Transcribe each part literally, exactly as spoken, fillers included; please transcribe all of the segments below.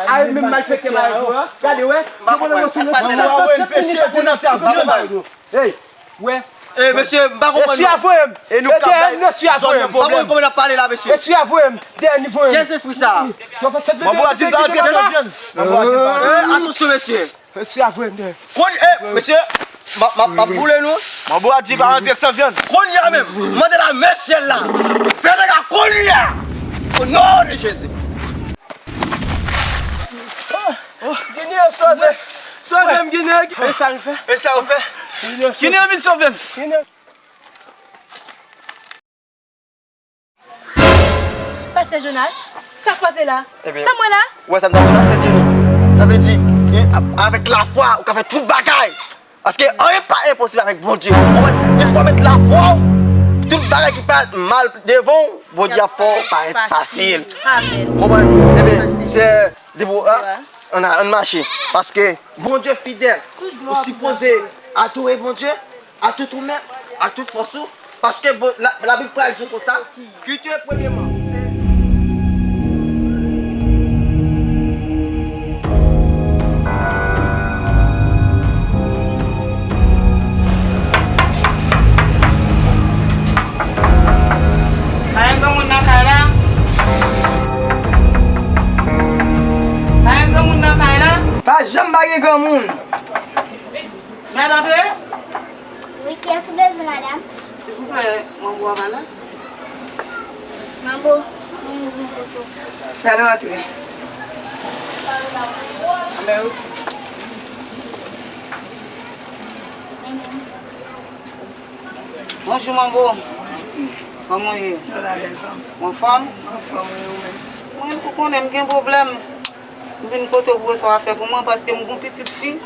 A, e menm malfektè malfrè. Gade, wè. M pa konprann sa k pase la. Hey, wè. Eh, mesye, m pa konprann. Eswi a voye m. E nou k ap bay zòn yo pwoblèm. M pa konn kòman n ap pale la, mesye. Eswi a voye m. Dèyè ni voye m. Kiyès espri sa? Manbo a di pa rantre san vyann. Manbo a di pa rantre. Eh, atansyon, mesye. Eswi a voye m dèyè. Konn, eh, mesye, m ap, m ap, m ap boule nou. Manbo a di pa rantre san vyann. Kounye a menm, mande la men syèl la. Fè dega kounye a. O non de Jezi. Oh, Gineyen, sove. Sove m, Gineyen. E sa nou fè? E sa yo fè? Gineyen, vin sove m. Gineyen. Pastè Jonas, sa k pase la? Sa m wè la? Ou wè sa m t ap di la, Sèt Jeni? Sa vle di, e, a-, avèk lafwa, ou ka fè tout bagay. Paske anyen pa enposib avèk Bondye. Ou konprann? Yon fwa w met lafwa w, tout bagay ki parèt mal devan w, Bondye ap fè w parèt fasil. Amèn. Ou konprann? Ebyen, se depi w, an, ann mache. Paske Bondye fidèl. Ou sipoze adore Bondye ak tout ou menm, ak tout fòs ou. Paske bon, la, Labib pral di w konsa, ki te premyèman. Pa gen granmoun nan kay la? Pa gen granmoun nan kay la? Pa janm pa gen granmoun. Mèt antre? Wi, kiyès ou bezwen, madanm? Silvouplè, manbo a pa la? Manbo, manbo, manbo. Fè l rantre. Anben wi. Bonjou, manbo. Kòman w ye? Nou la, bèl fanm. Ou anfòm? Anfòm, wi, ou menm? Mwen, ou konnen m gen pwoblèm. M vin kote w pou wè sa w ap fè pou mwen, paske m gon pitit fi.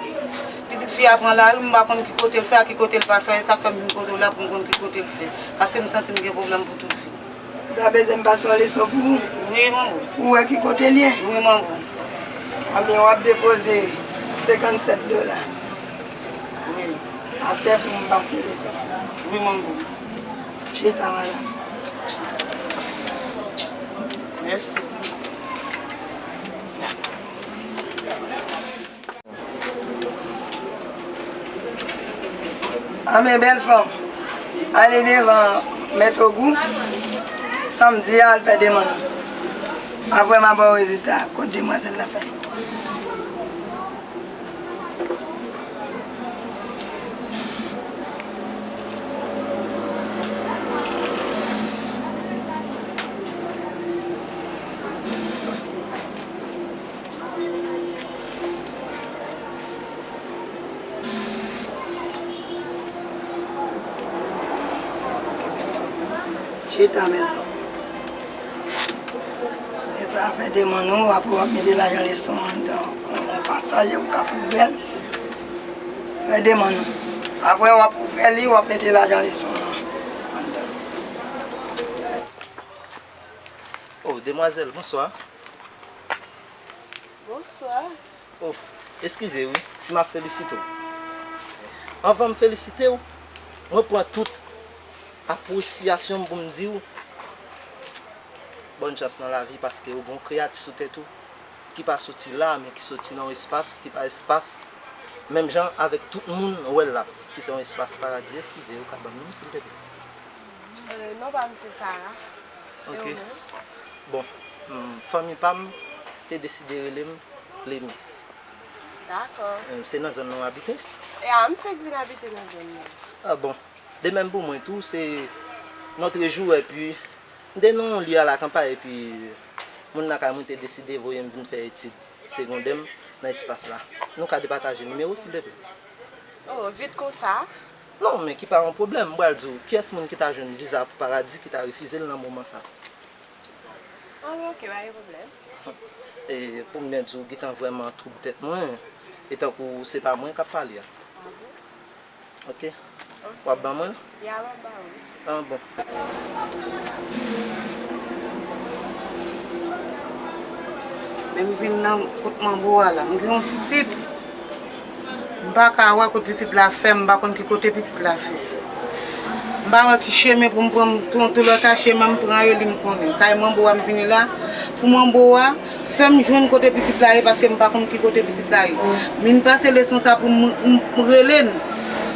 Pitit fi a pran lari, m pa konn ki kote l fè, a ki kote l pa fè. E sa k fè m vin kote w la pou m konn ki kote l fè. Paske m santi m gen pwoblèm pou tout vi. Ou ta bezwen m pase yon leson pou ou? Wi, manbo. Pou w wè ki kote l ye? Wi, manbo. Anben, w ap depoze senkannsèt dola. Wi. Atè pou m pase leson. Wi, manbo. Chita, madanm. Mèsi. Anben, bèl fanm, ale devan Mèt Ogou, sanmdi a, al fè demann ou. Apre, m a ba w rezilta kot demwazèl la fè. Chita, men. Lè sa a, fè demann ou, apre w ap mete lajan leson an anndan yon, yon pasal, ou ka kouvè l. Fè demann ou. Apre w ap ouvè li, w ap mete lajan leson an anndan. Oh, demwazèl, bonswa. Bonswa. Oh, eskize wi, si m ap felisite w. Anvan m felisite w, mwen pran tout apresyasyon m pou m di w bòn chans nan lavi, paske w gon kreyati sou tèt ou ki pa soti la, men ki soti nan yon espas, ki pa espas, menm jan avèk tout moun w wè l la, ki se yon espas paradi. Eskize, ou ka ban m non, silvouplè? Euh, non pa m se Sara. Ok. E ou menm? Bon, mm, fanmi pa m te deside rele m Lemi. Dakò. Mm, se nan zòn nan w abite? E a, m fèk vin abite nan zòn nan. Ah bon. De menm pou mwen tou, se notre jour, epi m te nan yon lye a lakanpay, epi moun lakay mwen te deside voye m vin fè etid segondè m nan espas la. Nou ka depataje nimewo, silvouplè? Oh, vit konsa? Non, men ki pa yon pwoblèm. M pral di w, kiyès moun ki ta jwenn viza pou paradi ki ta refize l nan moman sa? Anben, ok, pa gen pwoblèm. E pou m byen di w, gentan vrèman twoub tèt mwen. E tankou se pa mwen k ap pale a. Ah bon? Ok. Ok. W ap ban mwen l? Ya, m ap ba ou l. Ah, bon. Men m vin nan kot manbo a la. M gen yon pitit. M pa ka wè kot pitit la fè, m pa konn ki kote pitit la fè. M pa wè ki chemen pou m pran, m tou, tou lòt a chemen m pran e li m konnen. Kay manbo a m vini la, pou manbo a Fè m jwenn kote pitit la ye, paske m pa konn ki kote pitit la ye. M vin pase leson sa pou m, m, m rele n,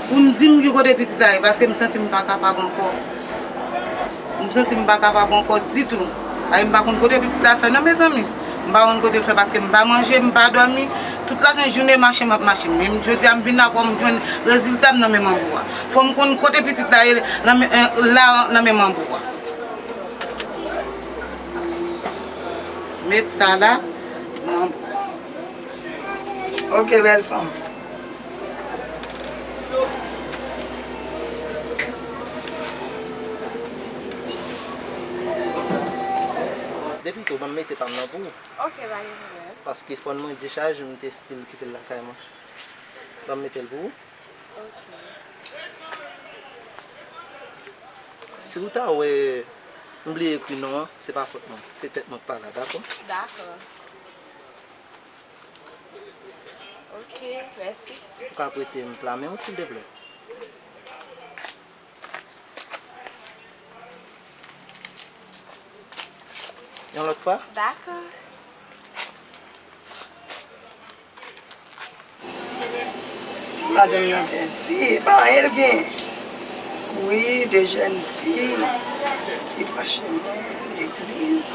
pou n di m ki kote pitit la ye, paske m santi m pa kapab ankò. M santi m pa kapab ankò ditou. Ay, m pa konn kote pitit la fè non, mezanmi. M pa konn kote l fè, paske m pa manje, m pa dòmi. Tout lasent jounen mache m ap mache. Men jodi a m vin la pou m jwenn rezilta m nan men manbo a. Fò m konn kote pitit la ye nan men, eh, la nan men manbo a. Met sa la, manbo. Ok, bèl fanm. Depi tou, ban m mete pa m nan pou ou. Ok, pa gen pwoblèm. Paske fòn mwen dechaj, m te still kite l lakay mwen. Ban m mete l pou ou. Ok. Si ou ta wè m bliye ekri non an, se pa fòt mwen. Se tèt mwen k pa la, dakò? Dakò. Ok, mèsi. Ou ka prete m pla men w, silteplè? Yon lòt fwa? Dakò. Ti madanm nan pèdi, e pa anyen l gen. Wi, de jèn fi ki pran chemen legliz,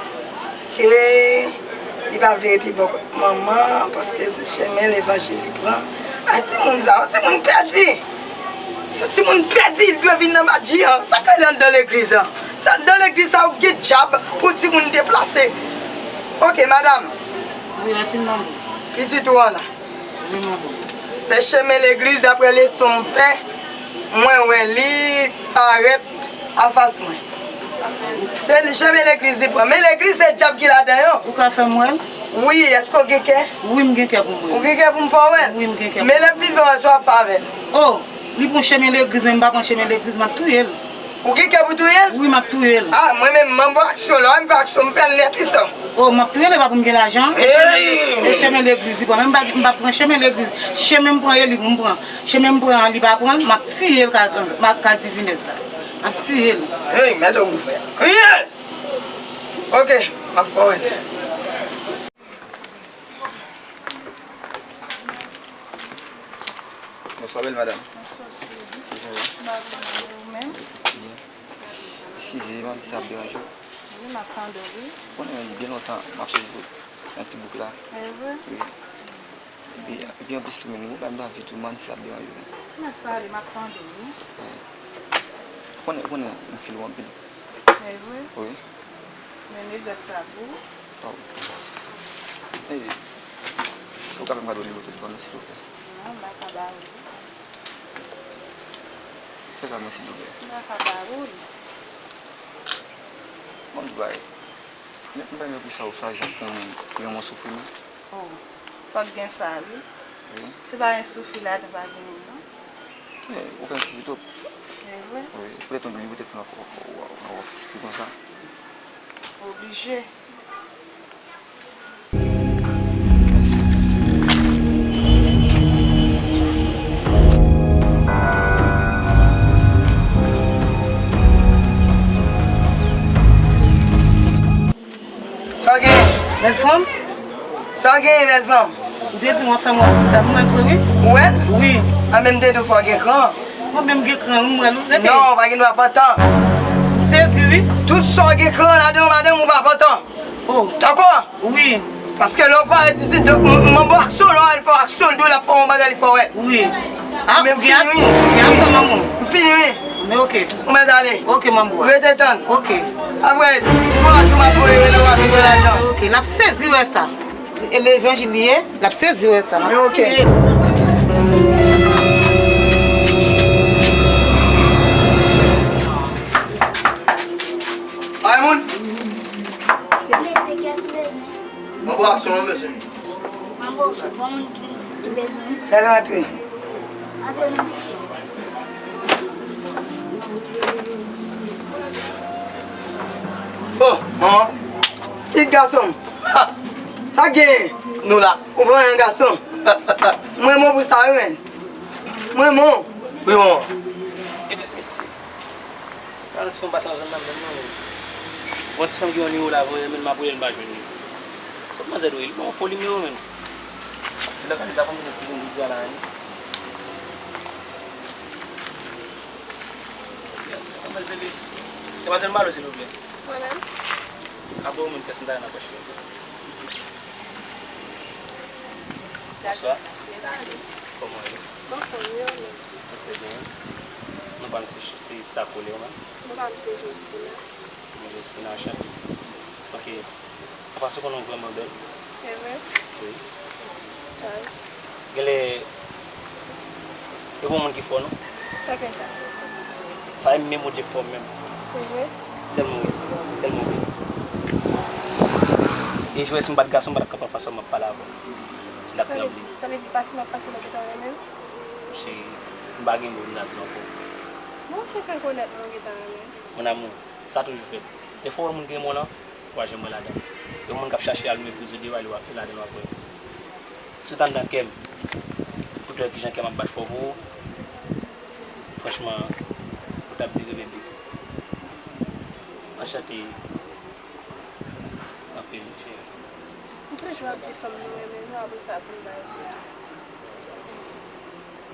ke li pa vle rete bò kot manman, paske se chemen levanjil li pran. Ay, timoun sa yo, timoun pèdi. Yon timoun pèdi, li dwe vin nan badji an. Sa k rele anndan legliz la? Se anndan legliz sa yo gen djab pou timoun deplase. Ok, madanm. Wi, Latin Manbo. Pitit ou an la. Wi, manman. Se chemen legliz, daprè leson m fè, mwen wè li parèt anfas mwen. Se li, chemen legliz li pran. Men legliz se djab ki ladan yo. Ou ka fè m wè l? Wi, èske w gen kè? Wi, m gen kè pou m wè l. Ou gen kè pou m fè w wè l? Wi, m gen kè. Men lè m fin fè w wè l, sa w ap fè avè l? Oh, li pran chemen legliz, men m pa pran chemen legliz, m ap touye l. Ou gen kè pou touye l? Wi, m ap touye l. Ah, mwen menm, manbo aksyon, lè w wè m fè aksyon, m fè l nèt, wi, sa. Oh, m ap touye l, e pa pou m gen lajan. Hey! E chemen legliz li pran, men m pa, m pa pran chemen legliz. Chemen m pran, e li pou m pran. Chemen m pran an, li pa pran l, m ap tiye l ka, ka, ka divinès la. M ap tiye l. Hey, mèt ou frè. Kriye! Ok, m ap fè w wè. Bonswa, bèl madanm. Bonswa, cheri. Kijan w ye? M pa byen, e ou menm? Byen. Eskize, m ap di sa ap deranje w. Wi, m ap tande w, wi. Konnen li byen lontan m ap swiv ou nan ti bouk la. E vre? Wi. Epi, epi anplis tou menm, ou pa m anvi tou, m ap di sa ap deranje w. Mèt pale, m ap tande w, wi. Wi. Ou konnen, ou konnen m file w anpil. E vre? Wi. Men neglèt sa pou ou. Oh. Hey. Ou ka fè m kado nimewo telefòn ou, silvouplè? Non, m pa ka ba ou li. Fè sa mwen, silvouplè. M pa ka ba ou li. Bon, m di bagay. Men, m pa renmen pou sa ou chaje ap fè yon, fè yon moun soufri, non. Oh, fòk gen sa, wi. Wi. Si pa gen soufri la, nou pa gen moun, non. Men, ou fè m soufri twòp. Se vre? Wi, poutèt yon demi boutèl fè w, w, w, w, w soufri konsa. Oblije. Mèsi. Sa w genyen? Bèl fanm? Sa w genyen, bèl fanm? Ou te di m w ap fè m wè pitit la, m wè l vre, wi. Ou wè l? Wi. A, men m te di w fò w gen kran. Mwen menm gen kran, wi, m wè l, wi. Rete. Non, w pa gen dwa pantan. M sezi, wi. Tout sa w gen kran ladan w, madanm, ou pa pantan. Oh. Dakò? Wi. Paske lè w parèt isit, m, m, manbo aksyon, lè w al fè aksyon, l di w l ap fè yon bagay, li fè w wè. Wi. Ah, men m gen fini, wi. Aksyon, gen aksyon nan men w. M fini, wi. Men ok. Ou mèt ale. Ok, manbo. Rete tann. Ok. Apre, twa jou m ap voye rele w ap vin pran lajan. Ok, l ap sezi wè sa. E levanjil li ye, l ap sezi wè sa. Men ok. Ay, moun. Mesye, kiyès ou bezwen? Manbo aksyon, mwen bezwen. Manbo, bon moun ki, ki bezwen. Fè l rantre. Antre non, mesye. Oh, manman. Pitit gason m. Ha! Sa k genyen? Nou la. Ou pran yon gason. Mwen bon pou sa, wi, menn. Mwen bon. Wi, manman. Gade mesye. Gade ti konba sa nan zòn nan menm, non. Bon, ti fanm ki yon nimewo la, voye, men m ap rele l, m pa jwenn li. Manzè dwe, li pran fo nimewo menm. Ti lakay li ta konn mete ti moun bidya la, hein. Demwazèl Malo, silvouplè. Mwen menm. Apre ou menm, kiyès m ta gen nan pòch mwen? Bonswa. Kòman w ye? Anfòm, wi, ou menm? Trè byen. Non pa m se, se Sista Kole, ou menm? Non pa m se Jozina. Mwen Jozina, anchante. Ok. Apa se konnen w vrèman bèl. Se vre? Wi. Chaj. Genlè, e bon moun ki fè w, non? Sa fè sa. Sa e menm ou di fè w menm. Se vre? Tèlman w resi, tèlman w bèl. E jwè si m pa t gason, m pa t ap kapab fason m ap pale avè w. L ap tranble. Sa vle di, sa vle di pa si m ap pase nan getan renmen m? Cheri, m pa gen mo pou m ta di w ankò. Bon, se fè rekonèt mwen gentan renmen. Mon amour, sa toujou fèt. Dèfwa w wè moun ki renmen w lan, w a janm wè ladan. Yon moun k ap chache al meprize w deyò a, li w ap ladan l w ap wè. Si w t anndan kè m, pou w te wè kijan kè m ap bat fò pou ou, franchman, ou t ap dire bebe. Anchante anpil, cheri. M toujou ap di fanm nou renmen nou, apre sa pou n bay.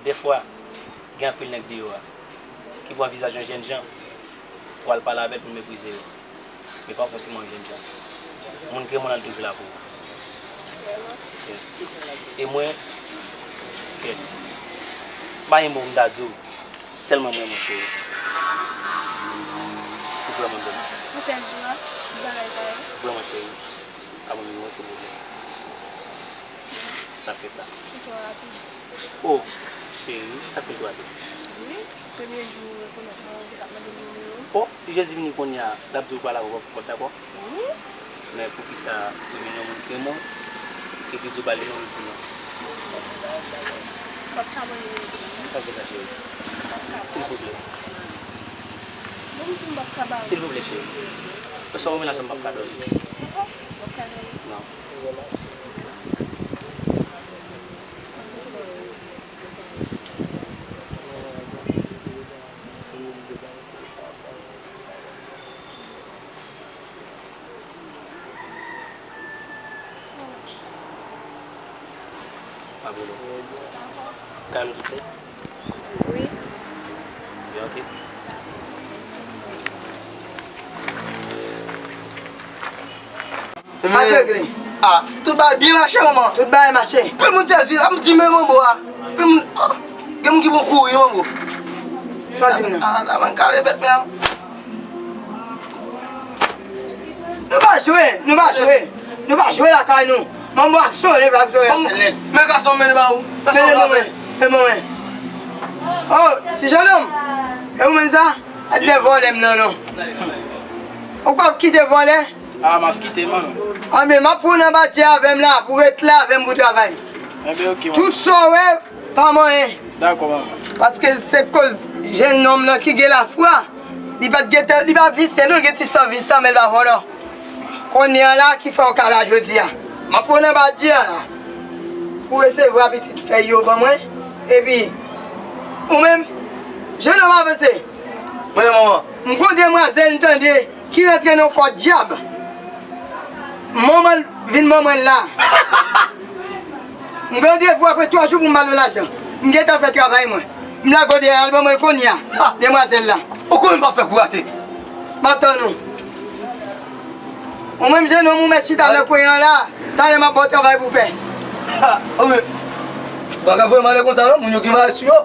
Dèfwa, gen anpil nèg deyò a ki pran vizaj yon jènjan pou al pale avè l, pou l meprize yo. Men pa fòseman yon jènjan. Moun ki renmen w lan toujou la pou ou. Yes. E mwen, kèt. M pa gen mo pou m ta di w. Tèlman m renmen w, cheri. Ou vrèman bèl. Pou sèl jou a, pou bagay sa yo. Vrèman, cheri. Abòne nou, silvouplè. Sa fè sa. Ou twò rapid. Oh, cheri, sa fè twò rapid. Wi, premye jou ou rekonèt mwen, ou te ap mande m nimewo. Oh, si Jezi vini kounye a, l ap di w pale avè w, w ap dakò? Wi. Men poukisa ou vin yon moun ki renmen w, epi di w ba l nimewo l di non? M p ap ka ban nimewo l. Sa fè sa, cheri? M p ap ka. Silvouplè. Bon, m di m p ap ka ba ou. Silvouplè, cheri. Paske ou menm la, m p ap ka dòmi. M p ap ka dòmi. Non. Pa vre non. Kalm tout tèt. Wi. Wi, ok. Sa k regle? Ah, tout bagay byen mache, manman. Tout bagay mache. Pil moun sezi, la m di men manbo a. Pil moun, ah, gen moun ki bon kouri, manbo. Sa w di m nan? Ah, la, man kale vèt, men. Nou pa jwe, nou pa jwe. Nou pa jwe lakay nou. Manbo ak sole, pa sole sèl nèt. Men gason, men ba ou. Men mwen, men mwen. Oh, ti jennonm. E ou menm sa? Ak de vòlè m nan, non. Ou p ap kite vòlè? Ah, m ap kite, man. Anben, m ap pran w nan badje avè m la, pou w ret la avè m pou travay. Enben, ok, man. Tout sa w wè, pa manyen. Dakò, man. Paske se koz jennonm nan ki gen lafwa. Li pa t gen tan, li pa visye, non, li gen ti san vis lan, men l pa vòlò. Kounye a la, ki fè w ka la jodi a. M ap pran w nan badje a la. Pou w resevwa pitit fèy yo ban mwen. Epi, ou menm, jennonm avanse. Mwen, manman. M gon demwazèl, m tande. Ki rantre nan kò dyab. Manman l vin manman l la. M gen randevou apre twa jou pou m ba l yon lajan. M gentan fè travay mwen. M lage w deyò, al ban mwen l kounye a. Demwazèl la. Ou konnen m p ap fè kou rate. M ap tann ou. Ou menm jennonm ou mèt chita nan kwen an la. Talè m ap ba w travay pou w fè. Ha, anben. Bagay voye m ale konsa non, moun yo gen bagay sou yo.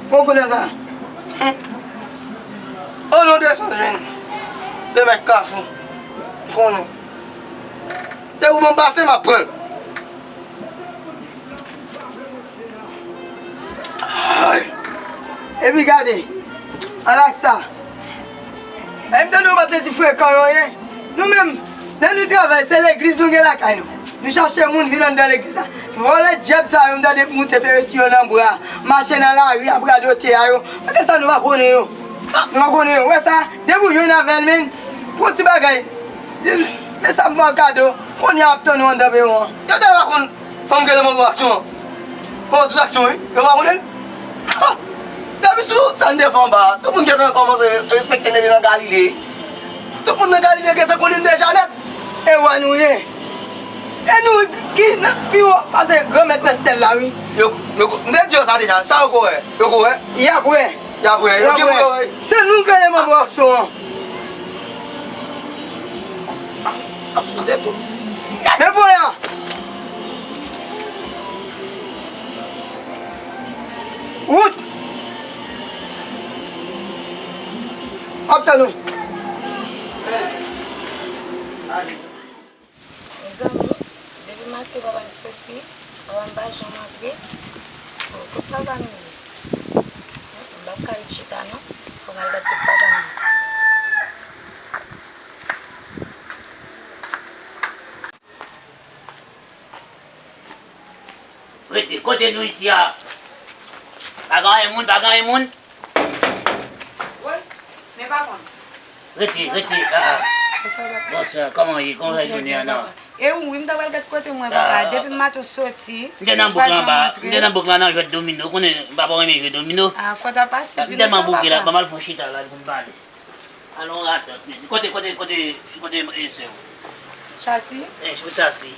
Poko nan sa. O non de San Jen. De mèt Kafou. M konnen. Depi w ban m pase, m ap pran. Ay. Epi gade. Alak sa. E m tande w pa t di frekan yo ye. Nou menm, lè nou travay, se legliz nou gen lakay nou. Nou chache moun vin anndan legliz la. Vòlè dyab sa yo, m tande moute peresi yo nan bra, mache nan lari ap radote a yo. Paske sa nou pa konnen yo. Nou pa konnen yo. Wè sa, depi w jwenn avè l, men, pou ti bagay. Men sa m fè w kado, kounye a w ap tann ou anndan peron an. Yo te pa konn fanm genlè manbo aksyon an. Manbo tout aksyon, wi. Yo pa konnen l. Ha! Sou sa n te fè anba a, tout moun gentan kòmanse respekte n depi nan Galile. Tout moun nan Galile gentan konnen n deja nèt. E wè nou ye. E nou ki nan pi wo pase granmèt nan syèl la, wi. Yo, yo, m te di yo sa deja. Sa yo ko wè? Yo ko wè? Y ap wè. Y ap wè. Yo ki wè, wi. Se nou k rele manbo Akson an. Ap souse tou. Depo ya. Wout. Ap tann ou. Mezanmi, depi maten papa m soti, papa m pa janm antre. Bon, kot papa m ye? M p ap ka ret chita non. Fò m al gad kot papa m ye. Rete, kote nou isi a? Pa gen anyen moun, pa gen anyen moun? Woy, men pa konn. Rete, rete, ah, ah. Bonswa, papa. Bonswa, kòman w ye? Kòman w fè jounen an nan? E ou, wi, m ta pral gad kote mwen, papa. Ah. Depi maten w soti, m te nan bouk la anba, m te nan bouk la nan jwèt domino. Ou konnen, m pa renmen jwe domino. Ah, fò ta pase, di nou sa, papa. M tèlman bouke la, ban m al fè yon chita la, pou m pale. Alon ratant, mesye. Kote, kote, kote, kote, e, sè w? Chasi? E, sou Chasi.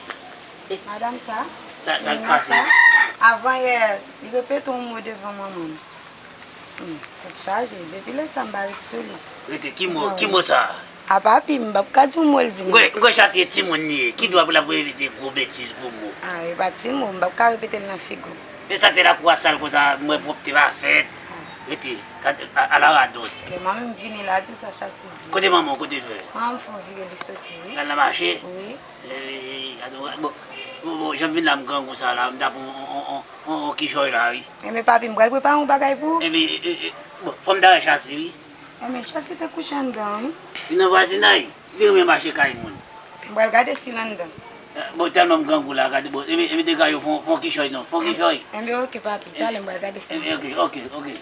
E, madanm sa? Sa, sa k pase? Sa? Avan yè, li repete yon mo devan manman m. Hmm, tèt chaje. Depi lè sa, m pa ret sou li. Rete, ki mo, ki mo sa? A papi, m p ap ka di w mo l di m. M kwè, m kwè Chasi e timoun li ye. Ki dwa pou l ap repete gwo betiz, gwo mo? A, e pa ti mo, m p ap ka repete l nan figi w. E sa k fè lakou a sal konsa, m wè pwòpte pa fèt. Rete, gade, a, ala radòt. Ke manman m vini la, di w sa Chasi di. Kote manman w, kote frè? Manman m fè yon vire, li soti, wi. L al nan mache? Wi. E, e, e, gade, bon, bon, bon, jan m vin la, m grangou sa la, m t ap on, on, on, on, on kichòy la, wi. Enben, papi, m pral prepare yon bagay pou ou. Enben, e, e, bon, fò m ta wè Chasi, wi. Enben, Chasi te kouche anndan, wi. Li nan vwazinay, li renmen mache kay moun. M pral gade si l anndan. Eh, bon, tèlman m grangou la, gade, bon, enben, enben, degaje w, fè yon, fè yon kichòy non, fè yon kichòy. Enben, oke, papi, talè m pral gade si l anndan. Enben, oke, oke, oke.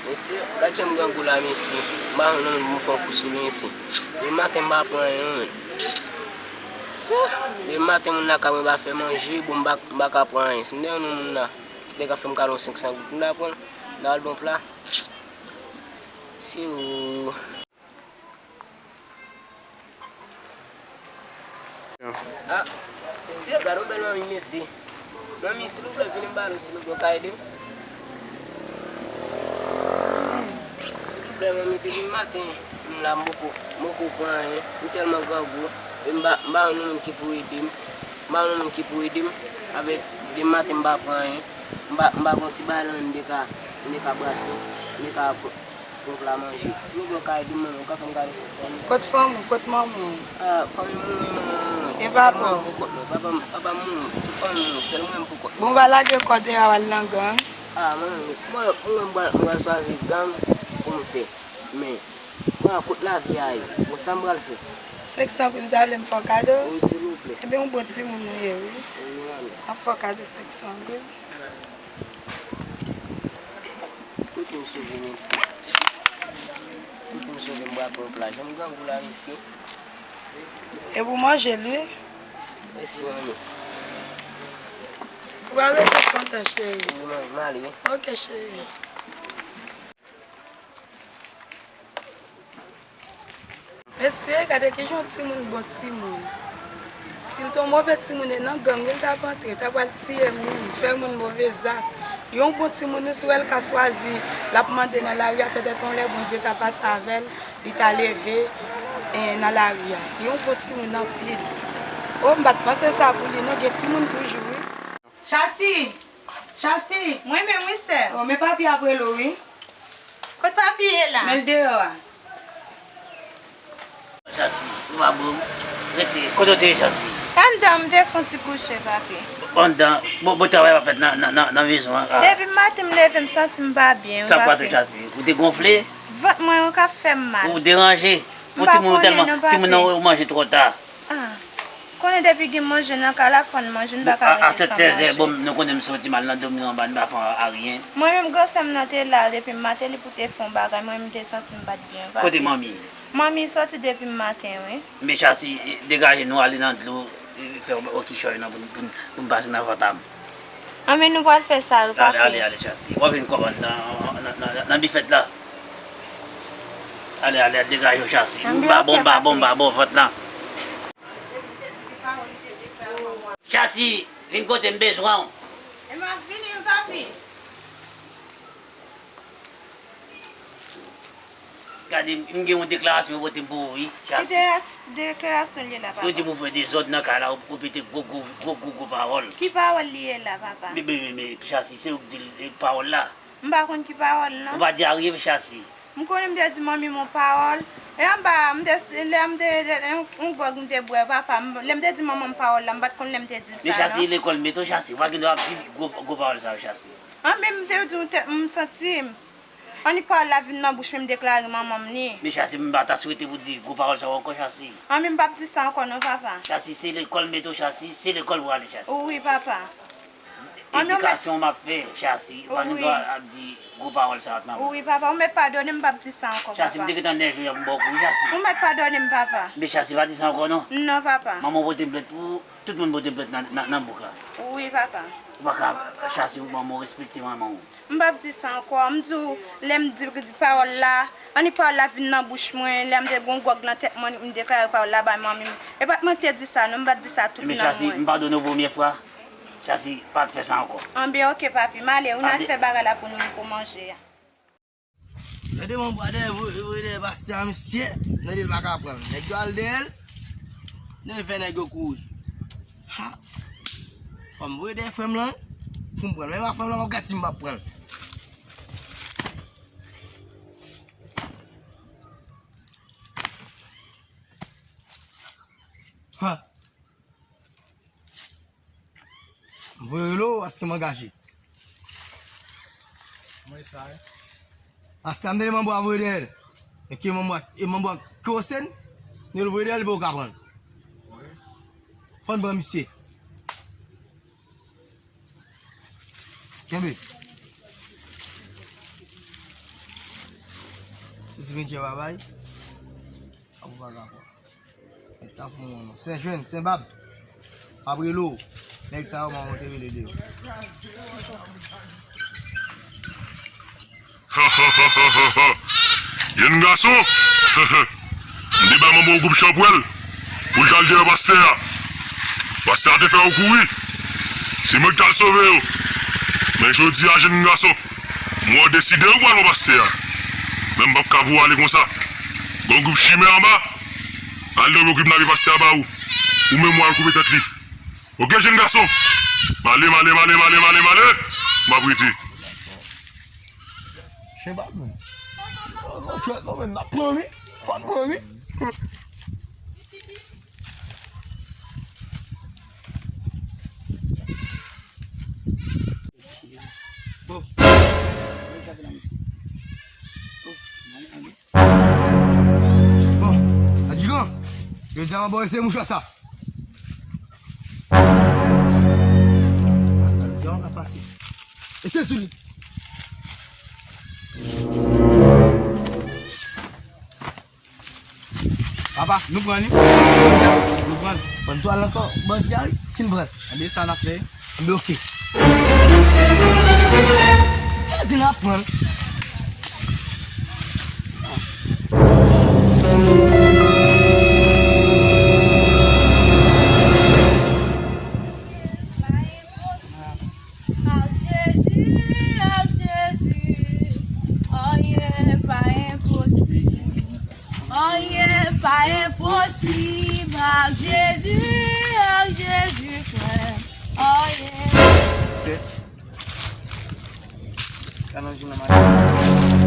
Mesye, gad jan m grangou la, mesye. M pa jwenn moun pou m fè yon kou sou li, mesye. Depi maten m pa pran anyen, non, men. Mesye, depi maten moun lakay mwen pa fè manje, bon, m pa, m pa ka pran anyen. Si m te jwenn yon moun la, ki te ka fè m kado senk san goud, m ta pran l, m ta al ban pla. Mesye, o. Ah, mesye, gade yon bèl manmi, mesye. Manmi, silvouplè, vini m pale w, silvouplè, w ka ede m? Silvouplè, manmi, depi maten, m la, m poko, m poko pran anyen. M tèlman grangou, e m pa, m pa jwenn moun ki pou ede m. M pa jwenn moun ki pou ede m. Avèk depi maten, m pa pran anyen. M pa, m pa gen yon ti bagay nan men m te ka, m te ka brase, m te ka fè. Pou pla manje. Silvouplè, w ka ede m, manman, w ka fè m kado senk san goud? Kot fanmi w? Kot manman w? Ah, fanmi m mouri, manman m mouri. E papa w? Sèlman pou kont mwen. Papa m, papa m mouri. Tout fanmi m mouri. Sèl mwen menm pou kont mwen. Bon, w pa lage kò deyò al nan gang? Ah, manman, mwen, mwen, mwen, mwen chwazi gang pou m fè. Men, mwen, kot lavi a ye? Bon, sa m pral fè? Senk san goud, ou ta vle m fè w kado? Wi, silvouplè. Ebyen, yon bon timoun ou ye, wi. Wi, manman. M ap fè w kado senk san goud. Kote w sove, mesye? Kote w sove, m pral pran yon pla. Jan m grangou la, mesye. E pou manje l, wi. Mèsi, manmi. Ou pral rete kontan, cheri. Wi, manmi, m ale, wi. Oke, cheri. Mesye, gade kijan yon timoun bon timoun. Si l te yon move timoun, e nan gang wi l t ap antre, ta pral tiye moun, fè moun move zak. Yon bon timoun wi, si w wè l ka chwazi, l ap mande nan lari a, petèt yon lè Bondye ta pase avè l, li ta leve, eh, nan lari a. Yon bon timoun anpil. O, m pa t panse sa pou li non, gen timoun toujou wi. Chasi! Chasi! Mwen menm wi, sè. O, men papi ap rele w wi. Kot papi ye la? Men l deyò a. Chasi, ou pa bon. Rete, kote w te ye, Chasi? Anndan, m te fè yon ti kouche, papi. Anndan, bon, bon travay pa fèt nan, nan, nan, nan mezon an. Ah. Depi maten m leve, m santi m pa byen wi, papi. Sa k pase, Chasi? Ou te gonfle? Vant mwen wi k ap fè m mal. Ou deranje? M pa konnen non, papi. Yon timoun tèlman, timoun nan ou manje twò ta. Ah. Konnen depi gen manje nan kay la, fò n manje, n pa ka rete san manje. A sèt, sèz è, bon, nou konnen m soti mal nan dòmi anba, n pa fè anyen. Mwen menm, gran sè m nan te la, depi maten li pou te fè yon bagay, mwen menm m te santi m pa t byen, papi. Kote manmi? Manmi soti depi maten, wi. Men Chasi, degaje nou ale nan dlo, fè yon kichòy non pou n, pou n, pou n pase nan vant a m. Anben, nou pral fè sa wi, papi. Ale, ale, ale, Chasi. W ap vin kòmann nan, nan, nan, nan bifèt la. Ale, ale, degaje w, Chasi. Anben, oke, papi. M ba bon, m ba bon, m ba bon vant lan. Chasi, vin kote m, m bezwen w. E m ap vini wi, papi. Gade, m gen yon deklarasyon yo pote m pou ou, wi, Chasi. Ki de-, deklarasyon li ye la, papa? Yo di m ou fè dezòd nan kay la, ou, ou pete gwo, gwo, gwo, gwo, gwo pawòl. Ki pawòl li ye la, papa? Men, men, men, men, Chasi, se ou k di l, e, pawòl la. M pa konn ki pawòl, non. Ou pa di a rye, Chasi. M konnen m te di manmi m yon pawòl. E anba, m te, lè m te, yon, yon gwòg m te bwè, papa, m, lè m te di manman m pawòl la, m pa t konn lè m te di l sa, non. Men Chasi, lekòl mete w, Chasi. Ou pa gen dwa ap di gwo, gwo pawòl sa yo, Chasi. An, men m te di w, te, m santi m. Annik pawòl la vin nan bouch mwen, m deklare manman m li. Men Chasi, m pa ta swete pou di gwo pawòl sa yo ankò, Chasi. An, men m p ap di sa ankò non, papa. Chasi, se lekòl mete w, Chasi, se lekòl pou ale, Chasi. Wi, papa. An, men ou mèt... Edikasyon m ap fè, Chasi, ou pa gen dwa ap di gwo pawòl sa yo nan bouch. Wi, papa, ou mèt padone m, m p ap di sa ankò, papa. Chasi, m te gentan nève, m ba w kou, Chasi. Ou mèt padone m, papa. Men Chasi, pa di sa ankò non. Non, papa. Manman w pote m plent pou ou, tout moun pote m plent nan, nan, nan bouk la. Wi, papa. Ou pa ka, Chasi, manman w respekte manman w. M p ap di sa ankò. M di w, lè m di pawòl la, annik pawòl la vin nan bouch mwen, lè m te gen yon gwòg nan tèt mwen, m deklare pawòl la bay manmi m. E pa t mwen ki te di sa, non, m pa t di sa tout nanm mwen. Men Chasi, m padone w premye fwa. Chasi, pa t fè sa ankò. Anben, oke, papi. M ale, ou nan al fè bagay la pou nou, pou manje a. Gade manbo a dèyè, voye, voye dèyè pastè a, mesye. Nèg li pa ka pran l. Nèg yo al dèyè l. Nèg li fè nèg yo kouri. Ha! Fò m voye dèyè frè m lan, wi. Pou m pran l. Men pa frè m lan, w ap gad si m p ap pran l. Ha! M voye rele w, paske m angaje. Mwen sa, wi. Paske m tande manbo a voye dèyè l. E ke manbo a, e manbo a ke w sèn, nou voye dèyè l, pou w ka pran l. Wi. Fò n pran misye. Kenbe. Sou si vin tchè babay. Ap ou pa ka fò. Nèg ta fou, non. Sen jèn, sen bab. M ap rele w. Nèg sa yo, manman te rele deyò. Jenn gason. M te ba manman w gwoup chanpwèl pou l t al dèyè pastè a. Pastè a te fè yo kouri. Se mwen ki t al sove yo. Men jodi a, jenn gason, mwen deside ou pral wè pastè a. Men m p ap ka voye w ale konsa. Gen yon gwoup chimè anba. Al dòmi, ou kidnape pastè a ba ou. Ou menm ou al koupe tèt li. Oke, jenn gason. M ale, m ale, m ale, m ale, m ale, m ale. M ap rete. Chen pa bon. Non, non, chwèt, non, men n ap pran, wi. Fò n pran, wi. Bon. Sa vin nan misye. Oh, mwen ale. Bon, Adjigan, yo di a mwen ba w eseye mouchwa sa. Adjigan ka pase. Eseye sou li. Papa, nou pran li. Nou pran li. Ban n twal ankò, bandi a wi, si n pran l. Anben, sa n ap fè. Anben, oke. Sa di n ap pran l. Ak Jezi, ak Jezi, anyen pa enposib. Anyen pa enposib ak Jezi, ak Jezi, frè. Anyen. Se. Ka nan jounen maten.